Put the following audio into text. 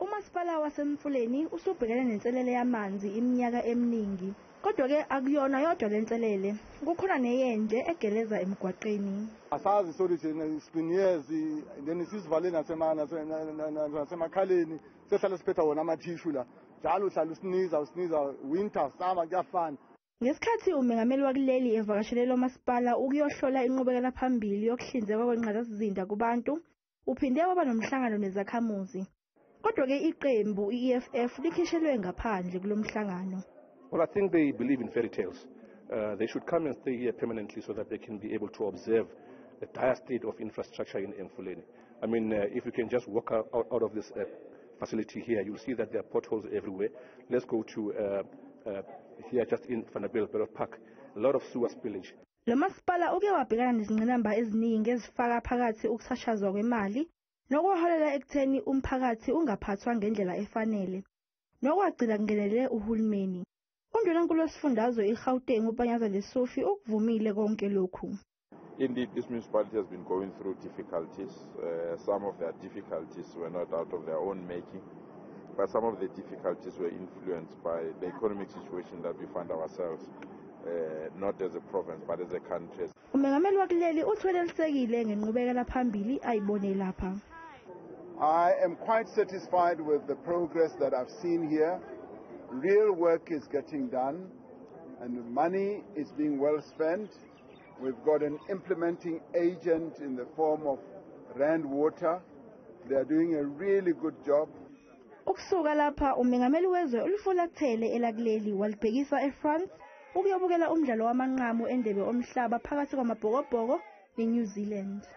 Umasipala waseMfuleni usubhekene nenselele yamanzi iminyaka eminingi. Kodwa-ke akuyona yodwa le nselele, kukhona neyendle egeleza emgwaqeni. Asazi solution, it's been years, then sizivale nasemakhaleni, sehlala siphetha wona amathishu la. Njalo uhlala usiniza usiniza, winter, summer, kuyafana. Ngesikhathi umengameli wakuleli evakashele lo masipala ukuyohlola inqubekela phambili yokuhlinzekwa kwengqalasizinda kubantu, uphinde waba nomhlangano nezakhamuzi. Kodwa-ke iqembu i-EFF likhishelwe ngaphandle kulo mhlangano. Well, I think they believe in fairy tales. They should come and stay here permanently so that they can be able to observe the dire state of infrastructure in Emfuleni. I mean, if you can just walk out of this facility here, you'll see that there are potholes everywhere. Let's go to here just in Vanderbijlpark Park, a lot of sewer spillage. Lo masipala uke wabhekana nezingqinamba eziningi ezifaka phakathi ukusashazwa kwemali nokwaholela ekutheni umphakathi ungaphathwa ngendlela efanele, nokwagcina kungenelele uhulumeni. Undunankulu wesifundazwe iGauteng uPanyaza Lesufi ukuvumile konke lokhu. Indeed, this municipality has been going through difficulties. Some of their difficulties were not out of their own making, but some of the difficulties were influenced by the economic situation that we find ourselves, not as a province, but as a country. Umengameli wakuleli uthwelelisekile ngenqubekela phambili ayibone lapha. I am quite satisfied with the progress that I've seen here. Real work is getting done and money is being well spent. We've got an implementing agent in the form of Rand Water. They are doing a really good job. Ukusuka lapha umengameli wezwe ulifulathele elakuleli walibhekisa eFrance ukuyobukela umdlalo wamanqamu endebe omhlaba phakathi kwamabhokobhoko neNew Zealand.